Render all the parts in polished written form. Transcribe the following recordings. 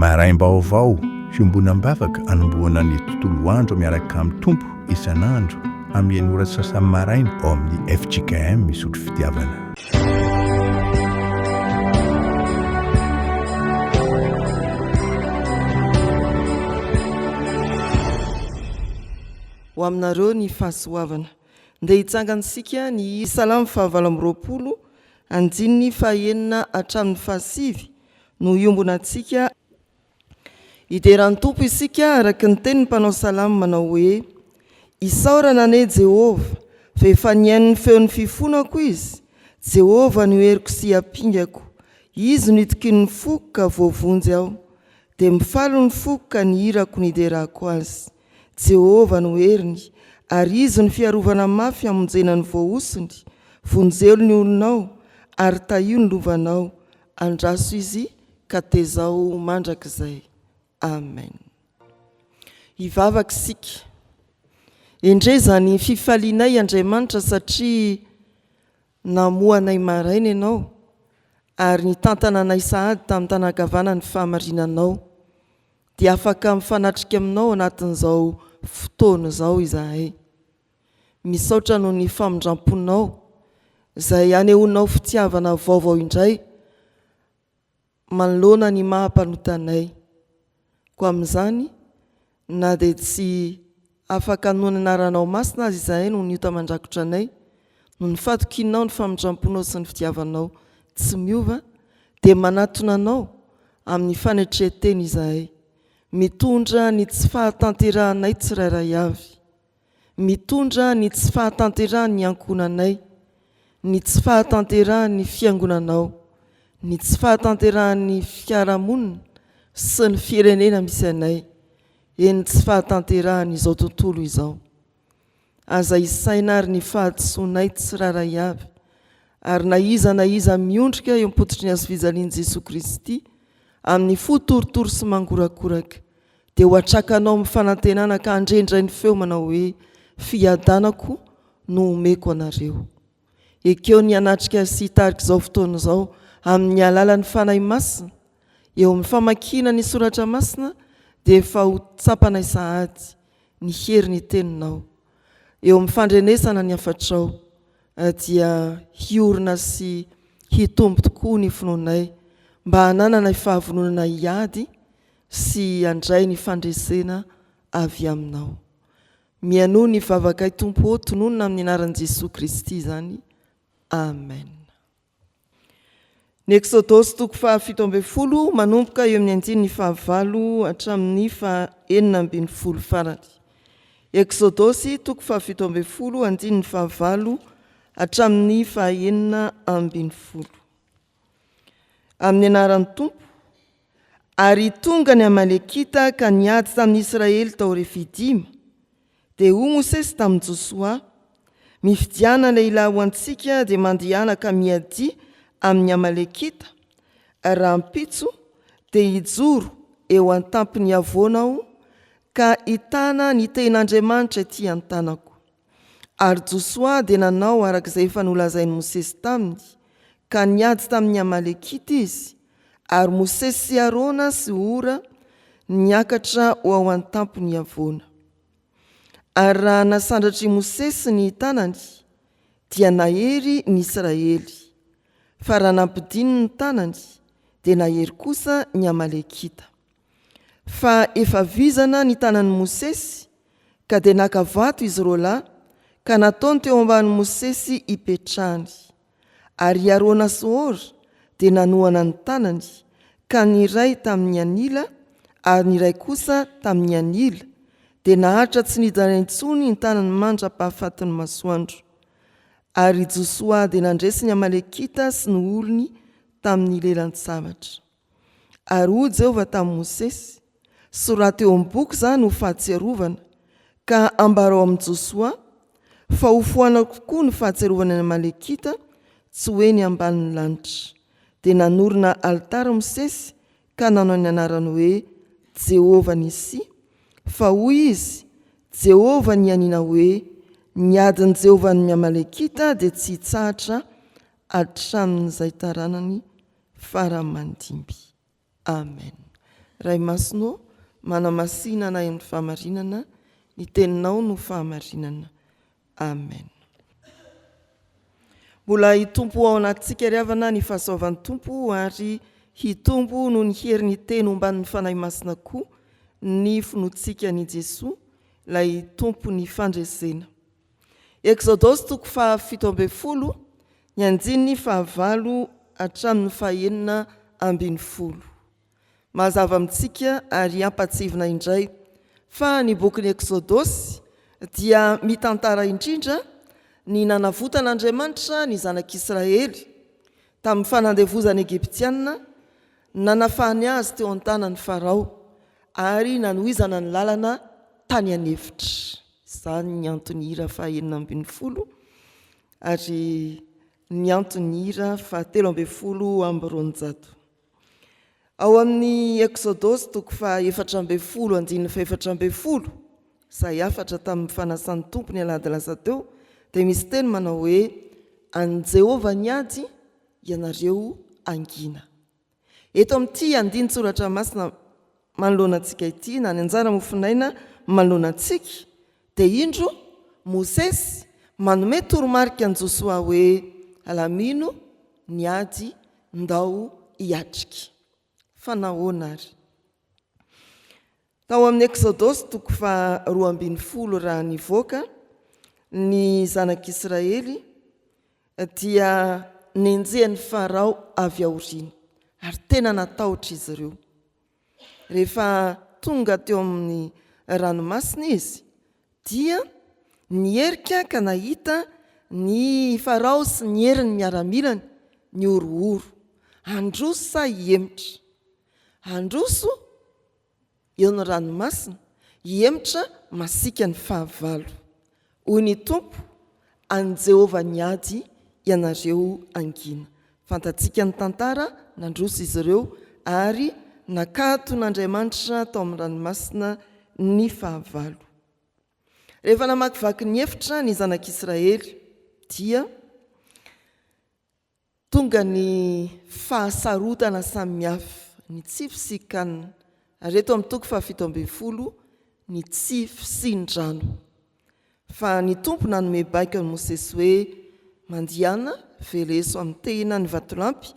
Maraim-baovao, fiombonam-bavaka anombohana ny tontolo andro miaraka amin'ny Tompo isan'andro amin'ny enina ora sy sasany maraina ao amin'ny fjkm Isotry Fitiavana. Ho aminareo ny fahasoavana. Ndeha hitsangana isika ny Salamo fahavalo amby 20, andininy fahenina hatramin'ny fahasivy no hiombonantsika. Hidera ny Tompo isika araka ny tenin'ny mpanao salamo manao hoe, Isaorana anie Jehovah, fa efa nihaino ny feon'ny fifonako Izy, Jehovah no heriko sy ampingako, Izy no itokian'ny foko ka voavonjy aho. Dia mifaly ny foko ka ny hirako no hiderako Azy. Jehovah no heriny, ary Izy no fiarovana mafy hamonjena ny voahosony, vonjeo ny olonao, ary tahio ny lovanao, andraso Izy ka tezao mandrakizay. Amen. Hivavaka isika. Endrey izany fifalianay Andriamanitra satria namoha anay maraina Ianao ary nitantana anay sahady tamin'ny tanankavanan'ny fahamarinanao. Dia afaka mifanatrika aminao anatin'izao fotoana izao izahay. Misaotra noho ny famindram-ponao izay anehoanao fitiavana vaovao indray manoloana ny maha mpanota anay. Koa amin'izany, na dia tsy afaka hanoa ny anaranao masina aza izahay noho ny ota mandrakotra anay, noho ny fatokianao ny famindram-ponao sy ny fitiavanao tsy miova, dia manatona anao amin'ny fanetren-tena izahay, mitondra ny tsy fahatanterahanay tsirairay avy. Mitondra ny tsy fahatanterahan'ny ankohonanay, ny tsy fahatanterahan'ny fiangonanao, ny tsy fahatanterahan'ny fiarahamonina sy ny firenena misy anay, eny tsy fahatanterahan'izao tontolo izao. Aza isaina ary ny fahadisoanay tsirairay avy, ary na iza na iza miondrika eo am-pototry ny hazofijalian'i Jesoa Kristy amin'ny fo torotoro sy mangorakoraka, Dia ho atrakanao amin'ny fanantenana ka handre indray ny feo manao hoe, Fiadanako no omeko anareo. Ekeo ny hanatrika sy hitarika izao fotoana izao amin'ny alalan'ny Fanahy Masina. Eo amin'ny famakiana ny Soratra Masina dia efa ho tsapanay sahady ny herin'ny Teninao. Eo amin'ny fandrenesana ny hafatrao dia hiorina sy hitombo tokoa ny finoanay mba hanananay fahavononana hiady sy handray ny fandresena avy aminao. Mihainoa ny vavakay Tompo ô, tononina amin'ny anaran'i Jesoa Kristy izany. Amen. Ny Eksodosy toko faha 17 manomboka eo amin'ny andininy fahavalo hatramin'ny faha 16 farany. Eksodosy toko faha 17 andininy fahavalo hatramin'ny faha 16. Amin'ny anaran'ny Tompo. Ary tonga ny Amalekita ka niady tamin'ny Israely tao Refidima. Dia hoy Mosesy tamin'i Josoa, Mifidiana lehilahy ho antsika, dia mandehana ka miadia amin'ny Amalekita, ary rahampitso dia hijoro eo an-tampon'ny havoana aho ka hitana ny tehin'Andriamanitra ety an-tanako. Ary Josoa dia nanao araka izay efa nolazain'i Mosesy taminy, ka niady tamin'ny Amalekita izy, ary Mosesy sy Arona sy Hora niakatra ho ao an-tampon'ny havoana. Ary raha nasandratr'i Mosesy ny tanany, dia nahery ny Israely, fa raha nampidininy ny tanany, dia nahery kosa ny Amalekita. Fa efa vizana ny tanan'i Mosesy, ka dia naka vato izy roalahy ka nataony teo ambanin'i Mosesy hipetrahany. Ary i Arona sy Hora dia nanohana ny tanany, ka ny iray tamin'ny anila ary ny iray kosa tamin'ny anila, dia naharitra tsy nidina intsony ny tanany mandra-pahafatin'ny masoandro. Ary i Josoa dia nandresy ny Amalekita sy ny olony tamin'ny lelan-tsabatra. Ary hoy Jehovah tamin'i Mosesy, Soraty eo amin'ny boky izany ho fahatsiarovana, ka ambarao amin'i Josoa, fa hofoanako koa ny fahatsiarovana ny Amalekita tsy ho eny ambanin'ny lanitra. Dia nanorina alitara Mosesy ka nanao ny anarany hoe Jehovah-Nissi, fa hoy izy, Jehovah nianiana hoe, Ny adin'i Jehovah amin'ny Amalekita dia tsy hitsahatra hatramin'izay taranany fara aman-dimby. Amen. Ray Masina ô, manamasina anay amin'ny fahamarinana, ny Teninao no fahamarinana. Amen. Mbola hitombo ao anatintsika ry havana ny fahasoavan'ny Tompo ary hitombo noho ny herin'ny teny omban'ny Fanahy Masina koa ny finoantsika an'i Jesoa, ilay Tompon'ny fandresena. Eksodosy toko faha-17, ny andininy fahavalo hatramin'ny fahenina ambinifolo. Mazava amintsika ary ampahatsiahivina indray fa ny bokin'ny Eksodosy dia mitantara indrindra ny nanavotan'Andriamanitra ny zanak'Israely tamin'ny fanandevozana Egyptiana, nanafahany azy teo an-tanan'i Farao ary nanohizana ny lalana tany an'efitra. Izany ny anton'ny hira faha 16 ary ny anton'ny hira faha 213. Ao amin'ny Eksodosy toko faha 14 andininy faha 14, izay hafatra tamin'ny fanasan'ny Tompo ny alahady lasa teo, dia misy teny manao hoe, An'i Jehovah ny ady, ianareo hangina. Eto amin'ity andinin-tsoratra masina manoloana antsika ity, na ny anjara mofon'aina manoloana antsika, dia indro Mosesy manome toromarika an'i Josoa hoe, Alamino ny ady Ndao hiatrika. Fa nahoana ary? Tao amin'ny Eksodosy toko faha 12 raha nivoaka ny zanak'Israely dia nenjehin'i Farao avy aoriana ary tena natahotra izy ireo. Rehefa tonga teo amin'ny ranomasina izy, dia niherika ka nahita ny Farao sy ny herin'ny miaramilany nihorohoro. Handroso sa hihemotra? Handroso eo ny ranomasina, hihemotra masiaka ny fahavalo. Hoy ny Tompo, An'i Jehovah ny ady, ianareo hangina. Fantatsika ny tantara, nandroso izy ireo ary nakaton'Andriamanitra tao amin'ny ranomasina ny fahavalo. Rehefa namakivaky ny efitra ny zanak'Israely, dia Tonga ny fahasarotana samihafa, ny tsy fisian-kanina, ary eto amin'ny toko faha-17 ny tsy fisian-drano. Fa ny Tompo nanome baiko an'i Mosesy hoe, Mandehana, veleso amin'ny tehina ny vatolampy,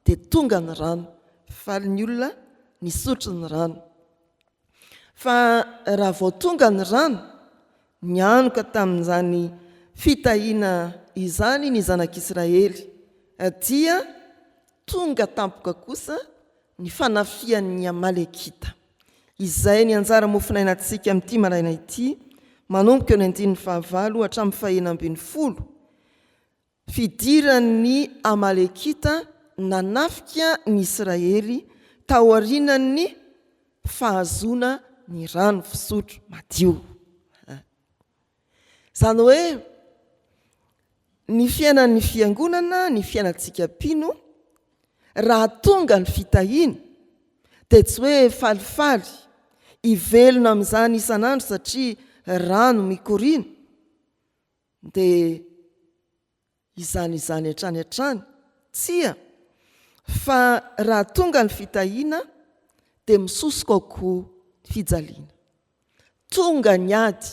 dia tonga ny rano. Faly ny olona nisotro ny rano. Fa raha vao tonga ny rano, nianoka tamin'izany fitahiana izany ny zanak'Israely, dia tonga tampoka kosa ny fanafihan'ny Amalekita. Izay ny anjara mofonainantsika amin'ity maraina ity, manomboka eo ny andininy fahavalo hatramin'ny fahena ambinifolo. Fidiran'ny Amalekita nanafika ny Israely taorianan'ny fahazoana ny rano fisotro madio. Izany hoe ny fiainan'ny fiangonana, ny fiainantsika mpino, raha tonga ny fitahiana dia tsy hoe falifaly hivelona amin'izany isan'andro satria rano mikoriana, Dia izany izany hatrany hatrany? Tsia, fa raha tonga ny fitahiana dia misosoka ao koa ny fijaliana. Tonga ny ady,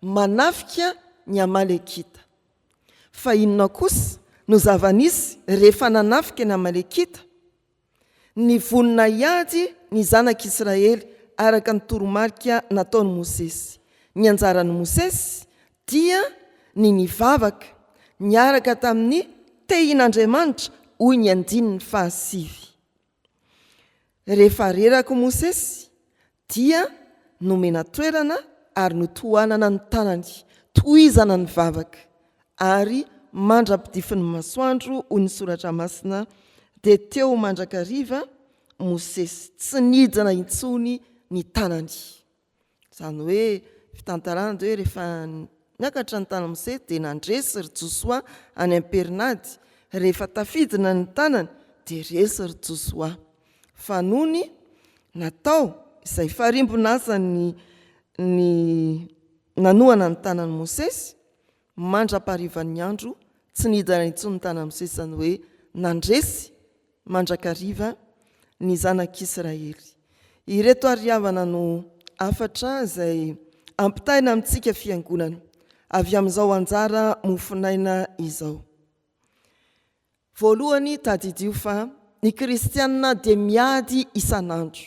manafika ny Amalekita. Fa inona kosa no zava-nisy rehefa nanafika ny Amalekita? Nivonona hiady ny zanak'Israely araka ny toromarika nataon'i Mosesy. Ny anjaran'i Mosesy dia ny nivavaka niaraka tamin'ny tehin'Andriamanitra, hoy ny andininy fahasivy. Rehefa reraka Mosesy dia nomena toerana ary notohanana ny tanany, tohizana ny vavaka, ary mandra-pidifin'ny masoandro, hoy ny Soratra Masina, dia teo mandrakariva Mosesy, tsy nidina intsony ny tanany. Izany hoe fitantarana dia hoe rehefa niakatra ny tanan'i Mosesy dia nandresy ry Josoa any am-perinady, rehefa tafidina ny tanany dia resy ry Josoa. Fa nony natao izay farimbon'asany ny nanohana ny tanan'i Mosesy, mandra-paharivan'ny andro, tsy nidina intsony ny tanan'i Mosesy, izany hoe nandresy mandrakariva ny zanak'Israely. Ireto ary havana no hafatra izay ampitaina amintsika Fiangonana avy amin'izao anjara mofonaina izao. Voalohany, tadidio fa ny kristiana dia miady isan'andro.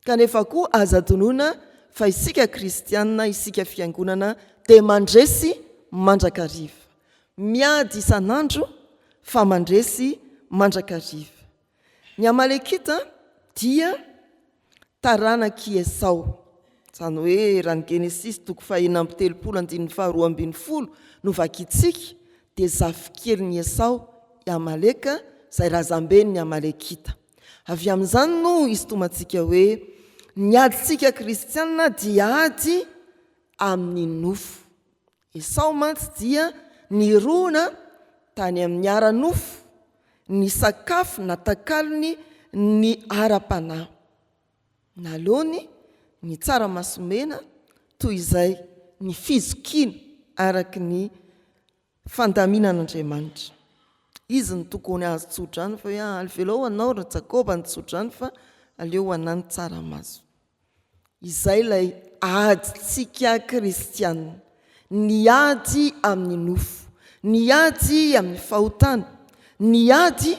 Kanefa koa aza adinoina fa isika kristiana, isika fiangonana dia mandresy mandrakariva. Miady isan'andro fa mandresy mandrakariva. Ny Amalekita dia taranak'i Esao. Izany hoe raha ny Genesisy toko fahenina amby telopolo andininy faharoa ambin'ny folo no vakintsika dia zafikelin'i Esao i Amaleka izay razamben'ny Amalekita. Avy amin'izany no isintomantsika hoe ny adintsika kristiana dia ady amin'ny nofo. Esao mantsy dia nirona tany amin'ny ara-nofo, ny sakafo natakalony ny ara-panahy. Naleony ny tsaramaso mena toy izay ny fizokiana araka ny fandaminan'Andriamanitra. Izy no tokony hahazo tsodrano fa hoe alvelao ho anao ry Jakoba ny tsodrano fa aleo ho anà ny tsaramaso. Izay ilay adintsika kristiana, ny ady amin'ny nofo, ny ady amin'ny fahotana, ny ady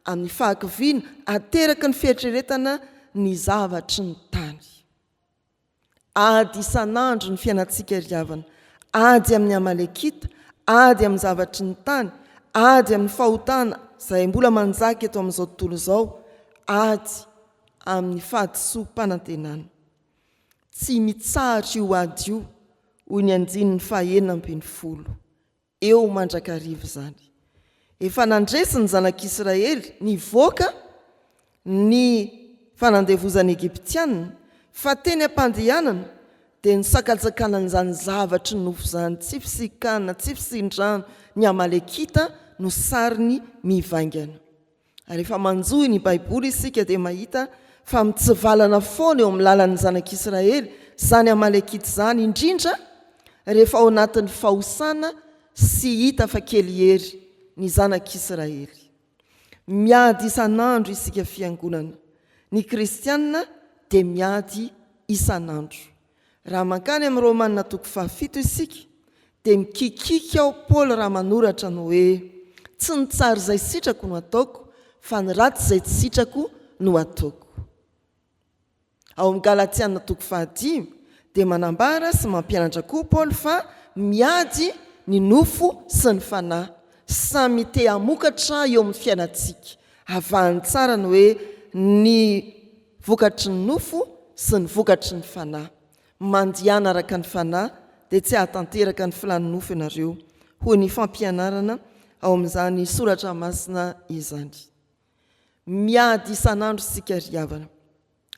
amin'ny fahakiviana ateraky ny fieritreretana ny zavatry ny tany. Ady isan'andro ny fiainantsika ry havana, ady amin'ny Amalekita, ady amin'ny zavatry ny tany, ady amin'ny fahotana izay mbola manjaka eto amin'izao tontolo izao, ady amin'ny fahadisoam-panantenana. Tsy mitsahatra io ady io, hoy ny andininy faha-16. Eo mandrakariva izany. Efa nandresy ny zanak'Israely nivoaka ny fanandevozan'ny Egyptiana, fa teny am-pandehanana dia nisakantsakanan'izany zavatry ny nofo izany, tsy fisian-kanina, tsy fisian-drano, ny Amalekita no sariny mivaingana. Ary rehefa manjohy ny Baiboly isika dia mahita fa mitsivalana foana eo amin'ny lalan'ny zanak'Israely izany Amalekita izany, indrindra rehefa ao anatin'ny fahosana sy hita fa kely hery ny zanak'Israely. Miady isan'andro isika fiangonana. Ny kristiana dia miady isan'andro. Raha mankany amin'ny Romana toko fahafito isika dia mikikiky ao Paoly raha manoratra ny hoe, Tsy ny tsara izay sitrako no ataoko, fa ny ratsy izay tsy sitrako no ataoko. Ao amin'ny Galatiana toko fahadimy dia manambara sy mampianatra koa Paoly fa miady ny nofo sy ny fanahy. Samy te hamokatra eo amin'ny fiainantsika. Avahany tsara ny hoe ny vokatry ny nofo sy ny vokatry ny fanahy. Mandehana araka ny fanahy dia tsy hahatanteraka ny filan'ny nofo ianareo, hoy ny fampianarana ao amin'izany soratra masina izany. Miady isan'andro isika ry havana.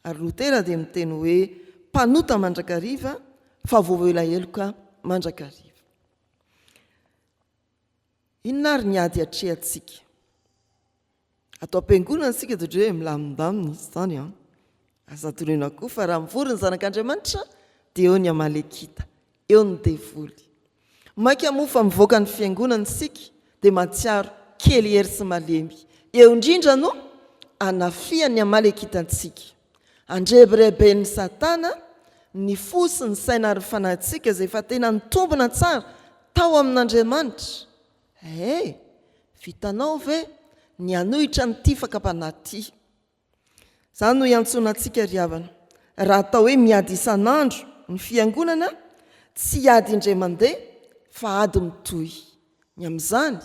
Ary Lotera dia miteny hoe mpanota mandrakariva fa voavela heloka mandrakariva. Inona ary ny ady atrehantsika? Ato am-piangonana isika dia ohatran'ny hoe milamindamina izy izany an. Aza adinoina koa fa raha mivory ny zanak'Andriamanitra dia eo ny Amalekita, eo ny devoly. Mainka moa fa mivoaka ny fiangonana isika dia mahatsiaro kely hery sy malemy. Eo indrindra no anafihan'ny Amalekita antsika. Andrebireben'i Satana ny fo sy ny saina ary ny fanahintsika izay efa tena nitombina tsara tao amin'Andriamanitra. Ee, vitanao ve ny hanohitra an'ity fakam-panahy ity? Izany no iantsoana antsika ry havana. Raha atao hoe miady isan'andro ny fiangonana, tsy ady indray mandeha fa ady mitohy. Ny amin'izany,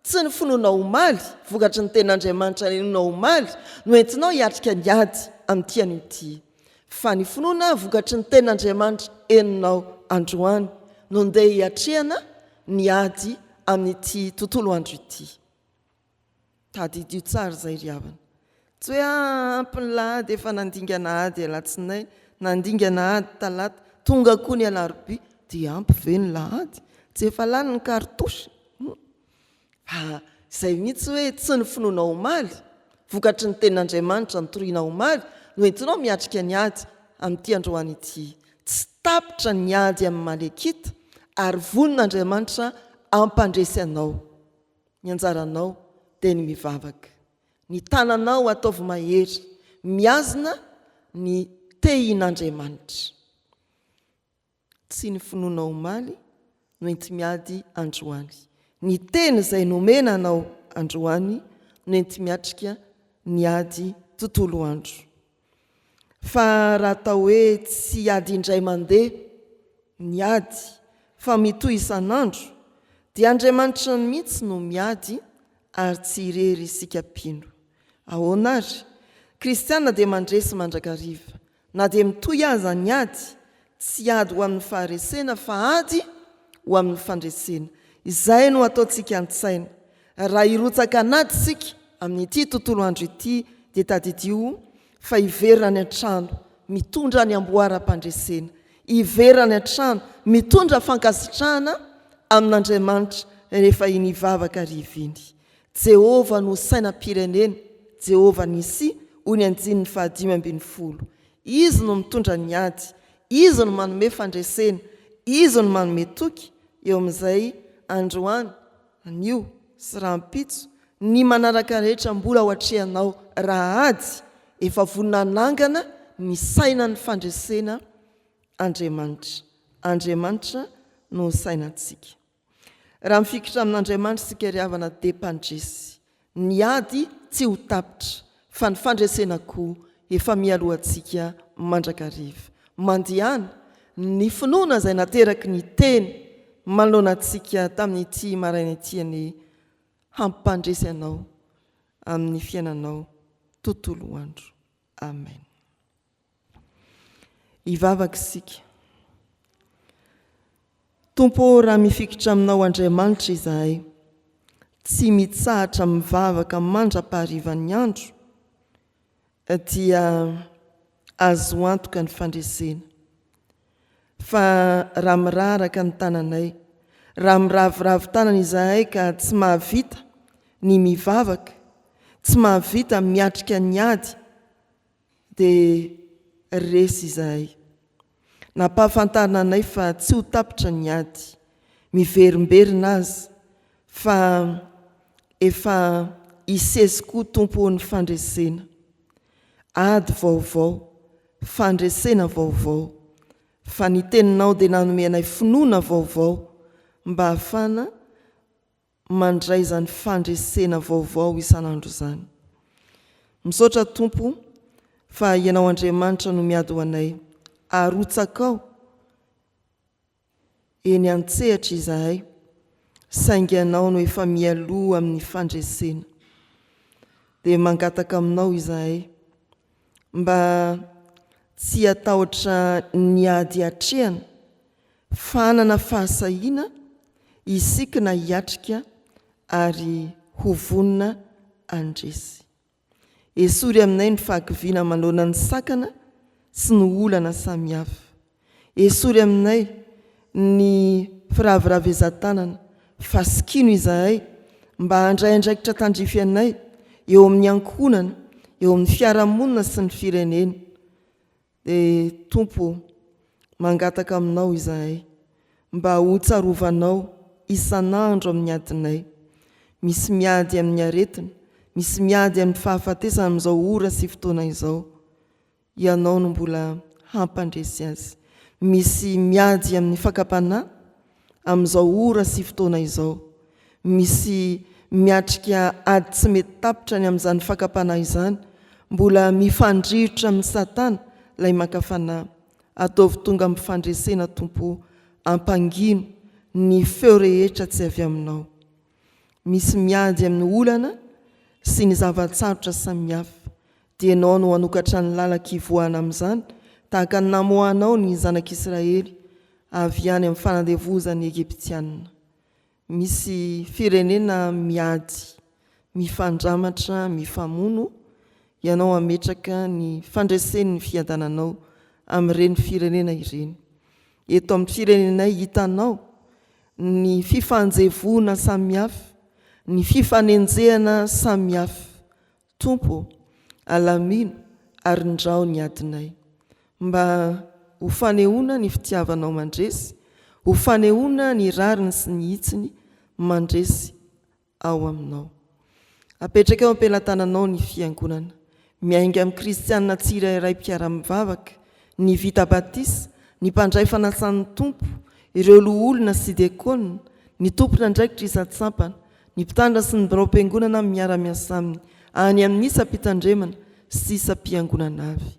tsy ny finoanao omaly, vokatry ny tenin'Andriamanitra ninoanao omaly, no entinao hiatrika ny ady amin'ity anio ity. Fa ny finoana vokatry ny tenin'Andriamanitra henonao androany no ndeha hiatrehana ny ady amin'ity tontolo andro ity. Tadidio tsara izay ry havana. Tsy hoe ampy ny lahady efa nandingana ady alatsinainy, nandingana ady talata, tonga koa ny alarobia, dia ampy ve ny lahady? Tsy efa lany ny cartouche? Fa izay mihitsy hoe tsy ny finoana omaly, vokatry ny tenin'Andriamanitra nitoriana omaly no entinao miatrika ny ady amin'ity androany ity. Tsy tapitra ny ady amin'ny Amalekita ary vonona Andriamanitra hampandresy anao. Ny anjaranao dia ny mivavaka. Ny tananao ataovy mahery, mihazona. ny tehin'Andriamanitra. Tsy ny finoana omaly no enti-miady androany. Ny teny izay nomena anao androany no enti-miatrika ny ady tontolo andro. Fa raha atao hoe tsy ady indray mandeha ny ady fa mitohy isan'andro dia Andriamanitra mihitsy no miady ary tsy irery isika mpino. Ahoana ary? Kristiana dia mandresy mandrakariva. Na dia mitohy aza ny ady, tsy ady ho amin'ny faharesena fa ady ho amin'ny fandresena. Izay no ataontsika an-tsaina. Raha hirotsaka an'ady isika amin'ity tontolo andro ity dia tadidio fa hiverina any an-trano mitondra ny amboaram-pandresena. Hiverina any an-trano mitondra fankasitrahana amin'Andriamanitra rehefa iny hivavaka hariva iny. Jehovah no sainam-pirenena, Jehovah Nissi, hoy ny andininy faha-15. Izy no mitondra ny ady, Izy no manome fandresena, Izy no manome toky eo amin'izay androany, anio, sy rahampitso, ny manaraka rehetra mbola ho atrehanao raha ady, efa vonona hanangana ny sainan'ny fandresena Andriamanitra. Andriamanitra no sainantsika. Raha mifikitra amin'Andriamanitra isika ry havana dia mpandresy. Ny ady tsy ho tapitra fa ny fandresena koa efa mialoha antsika mandrakariva. Mandehana, ny finoana izay nateraky ny teny manoloana antsika tamin'ity maraina ity anie hampandresy anao amin'ny fiainanao tontolo andro. Amen. Hivavaka isika. Tompo ô, raha mifikitra aminao Andriamanitra izahay, tsy mitsahatra mivavaka mandra-paharivan'ny andro, dia azo antoka ny fandresena. Fa raha miraraka ny tananay, raha miraviravy tanana izahay ka tsy mahavita ny mivavaka, tsy mahavita miatrika ny ady, dia resy izahay. Nampahafantarina anay fa tsy ho tapitra ny ady, miverimberina aza fa efa hisesy koa Tompo ô ny fandresena. Ady vaovao, fandresena vaovao, fa ny teninao dia nanome anay finoana vaovao mba hahafana mandray izany fandresena vaovao isan'andro izany. Misaotra Tompo fa Ianao Andriamanitra no miady ho anay. Arotsakao eny an-tsehatra izahay, saingy Ianao no efa mialoha amin'ny fandresena. Dia mangataka aminao izahay mba tsy hatahotra ny ady atrehana fa hanana fahasahiana hisikina hiatrika ary ho vonona handresy. Esory aminay ny fahakiviana manoloana ny sakana sy ny olana samihafa. Esory aminay ny firaviravezan-tanana fa sikino izahay mba handray andraikitra tandrify anay eo amin'ny ankohonana, eo amin'ny fiarahamonina sy ny firenena. Dia Tompo ô, mangataka Aminao izahay mba ho tsarovanao isan'andro amin'ny adinay. Misy miady amin'ny aretina, misy miady amin'ny fahafatesana amin'izao ora sy fotoana izao. Ianao no mbola hampandresy azy. Misy miady amin'ny fakam-panahy amin'izao ora sy fotoana izao. Misy miatrika ady tsy mety tapitra ny amin'izany fakam-panahy izany, mbola mifandrirotra amin'i Satana ilay maka fanahy. Ataovy tonga amin'ny fandresena Tompo o, ampangino ny feo rehetra tsy avy aminao. Misy miady amin'ny olana sy ny zava-tsarotra samihafa, dia Ianao no hanokatra ny lalan-kivoahana amin'izany, tahaka ny namoahanao ny Zanak'Israely avy any amin'ny fanandevozan'ny Egyptiana. Misy firenena miady, mifandramatra, mifamono, Ianao hametraka ny fandresen'ny fiadananao amin'ireny firenena ireny. Eto amin'ny firenenay hitanao ny fifanjevoana samihafa, ny fifanenjehana samihafa. Tompo ô, alamino ary ndrao ny adinay, mba ho fanehoana ny fitiavanao mandresy, ho fanehoana ny rariny sy ny hitsiny mandresy ao aminao. Apetraka eo am-pelatananao ny Fiangonana. Miainga amin'ny kristiana tsirairay mpiara-mivavaka, ny vita batisa, ny mpandray fanasan'ny Tompo, ireo loholona sy diakona, ny tompon'andraikitra isan-tsampana, ny mpitandrina sy ny biraom-piangonana miara-miasa aminy any amin'ny isam-pitandremana sy isam-piangonana avy.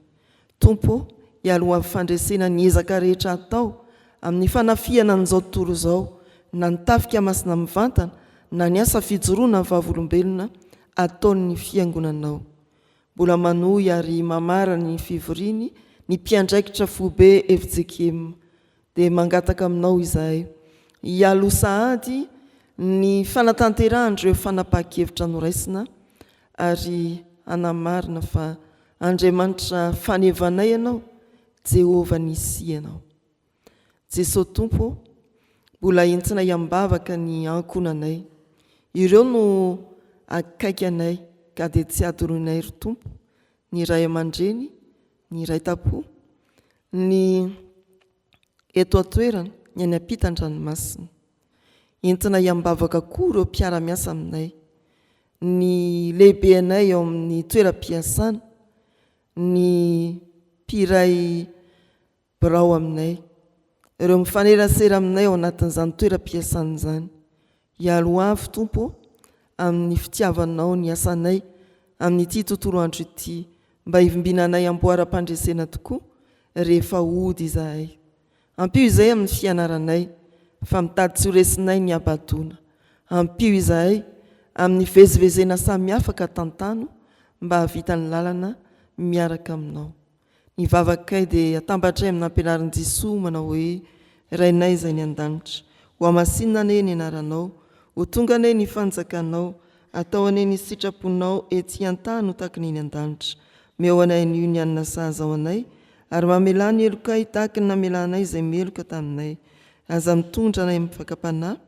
Tompo ô, hialohan'ny fandresena ny ezaka rehetra atao amin'ny fanafihana an'izao tontolo izao, na ny tafika masina mivantana, na ny asa fijoroana vavolombelona ataon'ny Fiangonanao. Mbola manohy ary mamarana ny fivoriany ny mpiandraikitra foibe fjkm. Dia mangataka aminao izahay hialoha sahady ny fanatanterahana ireo fanapahan-kevitra noraisina ary hanamarina fa Andriamanitra fanevanay Ianao, Jehovah Nissi Ianao. Jesoa Tompo ô, mbola entinay am-bavaka ny ankohonanay. Ireo no akaiky anay ka dia tsy adoroinay ry Tompo, ny ray aman-dreny, ny iray tam-po, ny eto an-toerana, ny any ampitan-dranomasina. Entinay am-bavaka koa ireo mpiara-miasa aminay, ny lehibenay ao amin'ny toeram-piasana, ny mpiray birao aminay, ireo mifanerasera aminay ao anatin'izany toeram-piasana izany. Hialoavy, Tompo ô, amin'ny fitiavanao ny asanay amin'ity tontolo andro ity, mba hivimbinanay amboaram-pandresena tokoa rehefa hody izahay. Ampio izay amin'ny fianaranay, fa mitady tsy ho resinay ny habadoana. Ampio izahay amin'ny fivezivezena samihafa ka tantano mba hahavita ny lalana miaraka aminao. Ny vavakay dia atambatray amin'ny nampianarin'i Jesoa manao hoe, Rainay izay any an-danitra, hohamasinina anie ny anaranao, ho tonga anie ny fanjakanao, atao anie ny sitraponao ety an-tany ho tahaka ny eny an-danitra. Omeo anay anio ny hanina sahaza ho anay, ary mamelà ny helokay tahaka ny namelanay izay meloka taminay. Aza mitondra anay amin'ny fakam-panahy,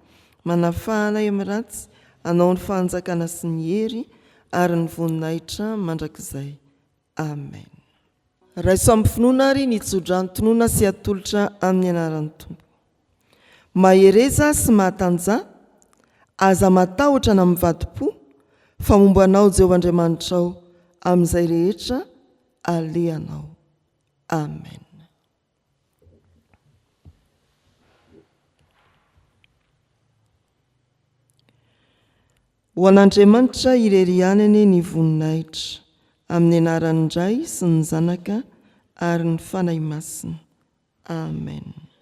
manafaha anay amin'ny ratsy, Anao ny fanjakana sy ny hery ary ny voninahitra mandrakizay. Amen. Raiso amin'ny finoana ary ny tsodrano tonona sy atolotra amin'ny anaran'ny Tompo. Mahereza sy mahatanjaha, aza matahotra na mivadi-po, fa momba anao Jehovah Andriamanitrao amin'izay rehetra alehanao. Amen. Ho an'Andriamanitra irery ihany anie ny voninahitra, amin'ny anaran'ny Ray sy ny Zanaka ary ny Fanahy Masina. Amen.